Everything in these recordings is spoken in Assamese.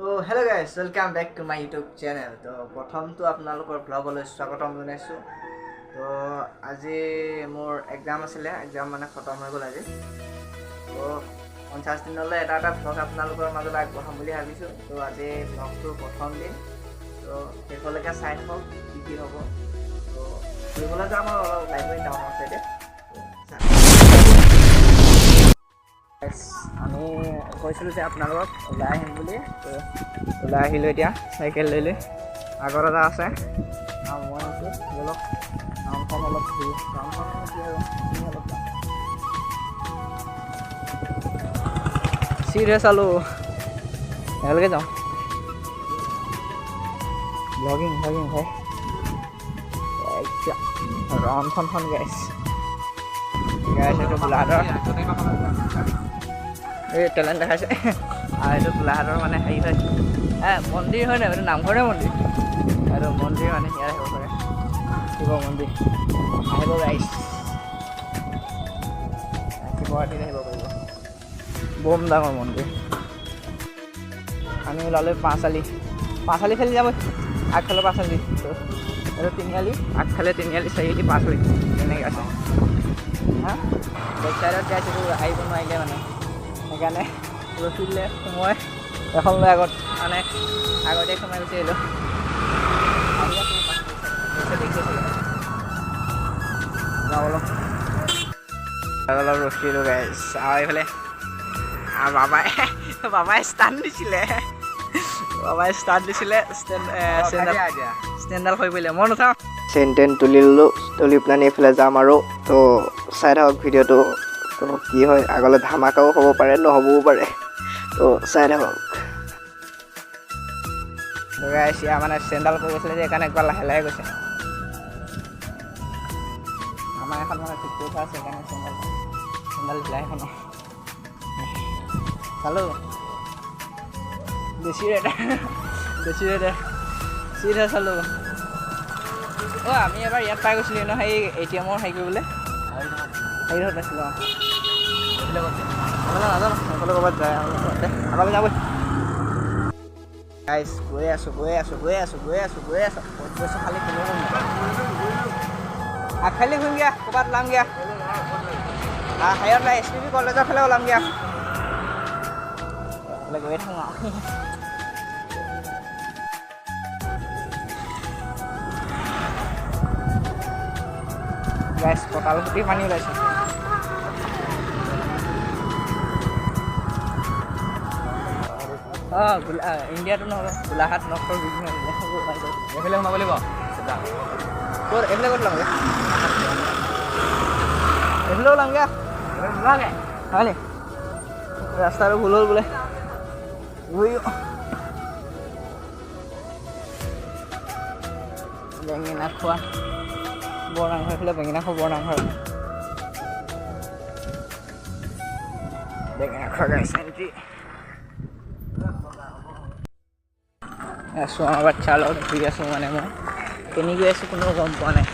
তো hello guys, welcome back to my YouTube channel. তো প্ৰথমটো আপোনালোকৰ ভ্লগলৈ স্বাগতম জনাইছোঁ। তো আজি মোৰ এক্সাম আছিলে, এক্সাম মানে খতম হৈ গ'ল আজি। তো 50 দিনলৈ এটা এটা ভ্লগ আপোনালোকৰ মাজত আগবঢ়াম বুলি ভাবিছোঁ। তো আজি ভ্লগটোৰ প্ৰথম দিন, তো শেষলৈকে চাই থাকক কি কি হ'ব। তো ফুৰিবলৈ যাম আৰু অলপ লাইব্ৰেৰী টাউনৰ চাইডে। আমি কৈছিলোঁ যে আপোনালোকক ওলাই আহিম বুলি, তো ওলাই আহিলোঁ। এতিয়া চাইকেল লৈ লৈ আগত এটা আছে আৰু মই আছোঁ। ব'লক টাউনখন অলপ ঘূৰি, টাউনখন মানে কি আৰু এইখিনি অলপ যাম। চিধে চালোঁ, একেলগে যাওঁ। ব্লগিং ব্লগিং ভাই, ৰনখন গাইছ গাইছ, এইটো গোলাঘাটৰ এই টেলেণ্ট দেখাইছে। আৰু এইটো গোলাঘাটৰ মানে হেৰি হয়, মন্দিৰ হয় নাই, এইটো নামঘৰতে মন্দিৰ। আৰু মন্দিৰ মানে ইয়াত আহিব পাৰে, শিৱ মন্দিৰ। আহিব গাইছ, শিৱৰাত্ৰিত আহিব পাৰিব, বম ডাঙৰ মন্দিৰ। আমি ওলালোঁ পাঁচআলি, পাঁচআলি ফালি যাব, আগফালৰ পাঁচআলি। এইটো তিনিআলি, আগফালে তিনিআলি, চাৰিআলি, পাঁচআলি তেনেকৈ আছে। হা, বেক চাইডত গাইছ, এইটো আহিব নোৱাৰিলে মানে, সেইকাৰণে ৰখি দিলে। সোমোৱাই এখন লৈ আগত মানে আগতে সোমাই গুচি আহিলোঁ। দেখিছে যাওঁ অলপ অলপ ৰখিলোঁ গাইছ। আৰু এইফালে বাবাই বাবাই ষ্টান দিছিলে, বাবাই ষ্টান দিছিলে, ষ্টেণ্ডডাল হৈ পৰিলে, মই নুঠাওঁ। চেইন টেইন তুলি ল'লোঁ, তুলি পেলানি এইফালে যাম আৰু। তো চাই থাকক ভিডিঅ'টো, তো কি হয় আগলৈ ধামাকাও হ'ব পাৰে, নহ'বও পাৰে, তো চাই থাকক। গাইছ ইয়াৰ মানে চেণ্ডাল পৰি গৈছিলে যে, সেইকাৰণে একবাৰ লাহে লাহে গৈছে। আমাৰ এখন মানে ঠিক কৰি থোৱা আছে, সেইকাৰণে চেণ্ডাল চেণ্ডাল ঢিলা সেইখনৰ। চালোঁ বেছি ৰেট, বেছি ৰেট, চিধা চালোঁ। অ' আমি এবাৰ ইয়াত পাই গৈছিলোঁ ন, সেই এ টি এমৰ হেৰি কৰিবলৈ হেৰি পাইছিলোঁ। অঁ, নাজানো সেইফালে ক'ৰবাত যায় আৰু আগলৈ যাবই। গাইছ গৈ আছোঁ, গৈ আছোঁ, গৈ আছোঁ, গৈ আছোঁ, গৈ আছোঁ। ক'ত গৈছোঁ খালি কোনো গম নাপায়। আগফালে ঘূৰিম গিয়া, ক'ৰবাত ওলাম গিয়া। হেৰিয়ত এছ পি বি কলেজৰ ফালে ওলাম গিয়া, এইফালে গৈয়ে থাকোঁ আৰু। গাইছ কঁকাল ফুটি পানী ওলাইছে। অঁ, গোলা ইণ্ডিয়াটো নহ'ব, গোলাঘাট নৰ্থৰ এইফালে সোমাব লাগিব। ক'ত এইফালে ক'ত ওলামগৈ? এইফালে ওলামগৈ হয় নি? ৰাস্তাটো ভুল হ'ল বোলে। বেঙেনা খোৱা বৰনামঘৰ, এইফালে বেঙেনা খোৱা বৰনামঘৰ, বেঙেনা খোৱা গাইছ এণ্ট্ৰি। আছোঁ আমাৰ বাচ্ছাৰ লগত ঘূৰি আছোঁ, মানে মই কেনি গৈ আছোঁ কোনো গম পোৱা নাই।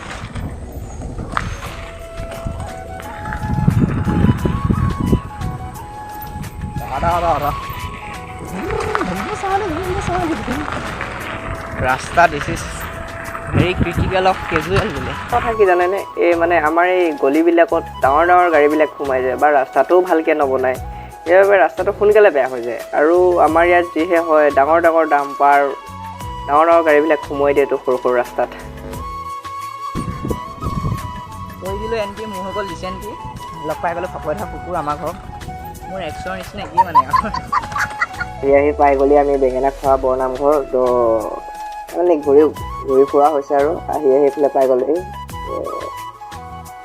ৰাস্তা this is very critical of casual বোলে। কথা কি জানেনে, এই মানে আমাৰ এই গলিবিলাকত ডাঙৰ ডাঙৰ গাড়ীবিলাক সোমাই যায় বা ৰাস্তাটোও ভালকৈ নবনায়, সেইবাবে ৰাস্তাটো সোনকালে বেয়া হৈ যায়। আৰু আমাৰ ইয়াত যিহে হয়, ডাঙৰ ডাঙৰ ডাম্পাৰ, ডাঙৰ ডাঙৰ গাড়ীবিলাক সোমোৱাই দিয়ে এইটো সৰু সৰু ৰাস্তাত। কৰি দিলোঁ এণ্ট্ৰি, মোৰ হৈ গ'ল ৰিচেণ্টলি লগ পাই গ'লোঁ ফাপৈ থকা কুকুৰ আমাৰ ঘৰত, মোৰ এক্সৰ নিচিনা কি মানে আৰু। আহি আহি পাই গ'লি আমি বেঙেনা খোৱা বৰনামঘৰ। তো মানে ঘূৰি ঘূৰি ফুৰা হৈছে আৰু আহি আহি এইফালে পাই গ'লোহি।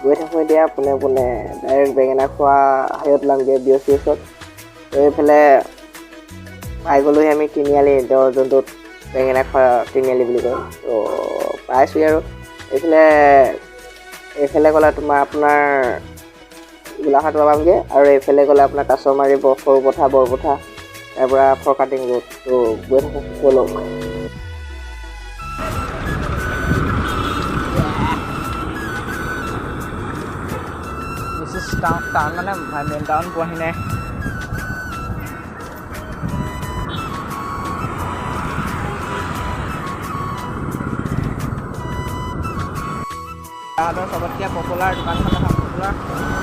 গৈ থাকোঁ এতিয়া পোনে পোনে ডাইৰেক্ট বেঙেনা খোৱা হেৰিয়ত ওলামগৈ, বি অ' চি ওচৰত। তো এইফালে পাই গ'লোহি আমি তিনিআলি, তো যোনটোত বেঙেনা খোৱা তিনিআলি বুলি কয়, তো পাইছোঁহি আৰু। এইফালে এইফালে গ'লে তোমাৰ আপোনাৰ গোলাঘাট পামগৈ, আৰু এইফালে গ'লে আপোনাৰ কাছমাৰী, সৰুপথাৰ, বৰপথাৰ, তাৰ পৰা ফৰকাটিং ৰোড। তো গৈ থাকোঁ ব'লক। This is town, town মানে মেইন টাউন পোৱাহি নাই। গোলাঘাটৰ চবতকৈ পপুলাৰ দোকানখন এখন, পপুলাৰ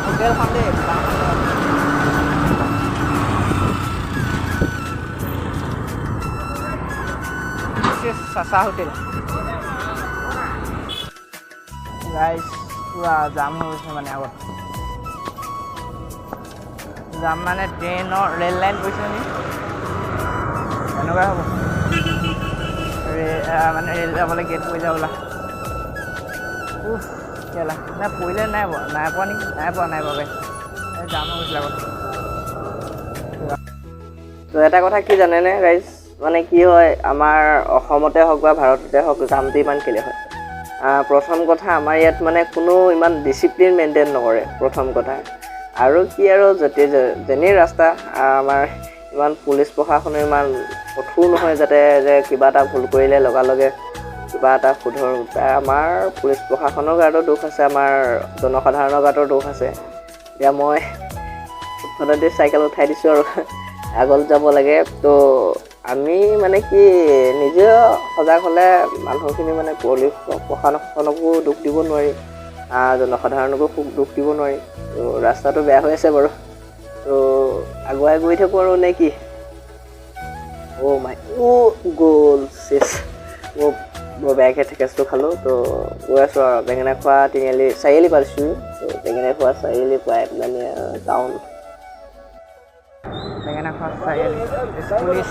হোটেলখন দেই, দোকানখন। চাচা হোটেল। গাইজ, পূৰা জাম হৈ গৈছে। মানে আগত জাম মানে ট্ৰেইনৰ ৰেল লাইন পৰিছে নেকি, তেনেকুৱাই হ'ব। মানে ৰেল যাবলৈ গেট পৰি যাবলা। উফ কেলা, নাই পৰিলে, নাই পোৱা, নাই পোৱা নেকি? নাই পোৱা, নাই পোৱা। গাইজ, জাম হৈ গৈছিলে আগত। তো এটা কথা কি জানেনে গাইজ, মানে কি হয়, আমাৰ অসমতে হওক বা ভাৰততে হওক, জামটো ইমান কেলৈ হয়? প্ৰথম কথা, আমাৰ ইয়াত মানে কোনো ইমান ডিচিপ্লিন মেইনটেইন নকৰে, প্ৰথম কথা। আৰু কি আৰু য'তে যেনেই ৰাস্তা, আমাৰ ইমান পুলিচ প্ৰশাসনো ইমান কঠোৰ নহয় যাতে যে কিবা এটা ভুল কৰিলে লগালগে কিবা এটা শুধৰ। আমাৰ পুলিচ প্ৰশাসনৰ গাতো দোষ আছে, আমাৰ জনসাধাৰণৰ গাতো দোষ আছে। এতিয়া মই ফুটপাথতে চাইকেল উঠাই দিছোঁ আৰু আগত যাব লাগে। তো আমি মানে কি, নিজেও সজাগ হ'লে মানুহখিনি, মানে পুলিচ প্ৰশাসনকো দোষ দিব নোৱাৰি, জনসাধাৰণকো খুব দোষ দিব নোৱাৰি। তো ৰাস্তাটো বেয়া হৈ আছে বাৰু, তো আগুৱাই গৈ থাকোঁ আৰু, নে কি? অ' মাই, অ' গ'ল, চেছ। অ' বৰ বেয়াকৈ ঠেকেচটো খালোঁ। তো গৈ আছোঁ আৰু বেঙেনা খোৱা তিনিআলি চাৰিআলি পাইছোঁ। তো বেঙেনা খোৱা চাৰিআলি পাই পেলানি টাউন। বেঙেনা খোৱা চাৰিআলি পুলিচ।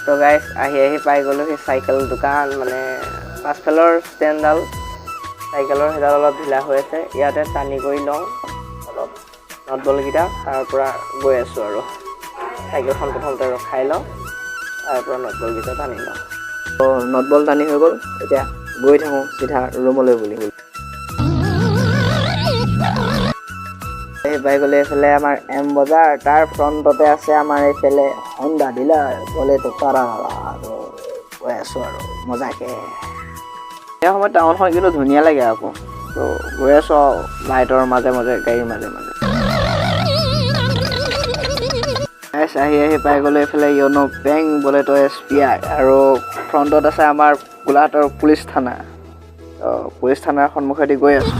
তো গাইজ, আহি আহি পাই গ'লোঁ সেই চাইকেল দোকান। মানে পাছফালৰ ষ্টেণ্ডডাল চাইকেলৰ সেইডাল অলপ ঢিলা হৈ আছে, ইয়াতে টানি কৰি লওঁ অলপ not বলকেইটা, তাৰ পৰা গৈ আছোঁ আৰু। চাইকেলখন প্ৰথমতে ৰখাই লওঁ, তাৰ পৰা not বলকেইটা টানি লওঁ। তো not বল টানি হৈ গ'ল, এতিয়া গৈ থাকোঁ চিধা ৰুমলৈ বুলি। আহি পাই গ'লে এইফালে আমাৰ এম বজাৰ, তাৰ ফ্ৰণ্টতে আছে আমাৰ এইফালে হণ্ডা ডিলাৰ। গ'লে তো পাৰা আৰু গৈ আছোঁ আৰু মজাকৈ। সেই সময়ত টাউনখন কিন্তু ধুনীয়া লাগে আকৌ। তো গৈ আছোঁ আৰু লাইটৰ মাজে মাজে, গাড়ীৰ মাজে মাজে। আহি আহি পাই গ'লোঁ এইফালে য়ন' বেংক বোলে, তো এছ বি আই, আৰু ফ্ৰণ্টত আছে আমাৰ গোলাঘাটৰ পুলিচ থানা। তো পুলিচ থানাৰ সন্মুখেদি গৈ আছোঁ।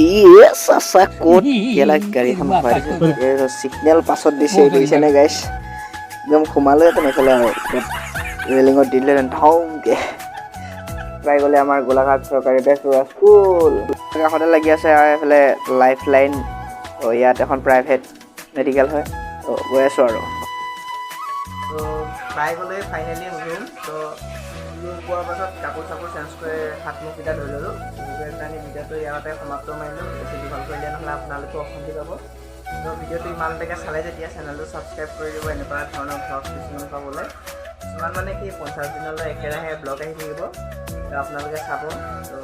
ইয়ে চাচা, ক'ত কেলা গাড়ীখন সোমাই দিছে? চিগনেল পাছত দিছে, দেখিছেনে গাইছ? একদম সোমালোহেঁতেন এইফালে আৰু ৰেলিঙত দি দিলেহেঁতেন ধাউমকে। পাই গ'লে আমাৰ গোলাঘাট চৰকাৰী বেজবৰুৱা স্কুল কাষতে লাগি আছে আৰু এইফালে লাইফ লাইন। তো ইয়াত এখন প্ৰাইভেট মেডিকেল হয়। তো গৈ আছোঁ আৰু। তো পাই গ'লে ফাইনেলি ৰুম। তো ৰুম পোৱাৰ পাছত কাপোৰ চাপোৰ চেঞ্জ কৰি হাত মুখকেইটা ধুই ল'লোঁ। কাৰণে ভিডিঅ'টো ইয়াতে সমাপ্ত মাৰিলোঁ। বেছি দীঘল কৰি দিয়া নহ'লে আপোনালোকেও অশান্তি পাব। তো ভিডিঅ'টো ইমানলৈকে চালে যেতিয়া চেনেলটো ছাবস্ক্ৰাইব কৰি দিব এনেকুৱা ধৰণৰ ভ্লগ কিছুমান পাবলৈ। কিছুমান মানে কি, 50 দিনলৈ একেৰাহে ব্লগ আহি থাকিব। তো আপোনালোকে চাব, তো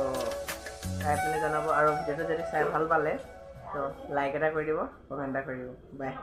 চাই পেলাই জনাব। আৰু ভিডিঅ'টো যদি চাই ভাল পালে, তো লাইক এটা কৰি দিব, কমেণ্ট এটা কৰি দিব। বাই।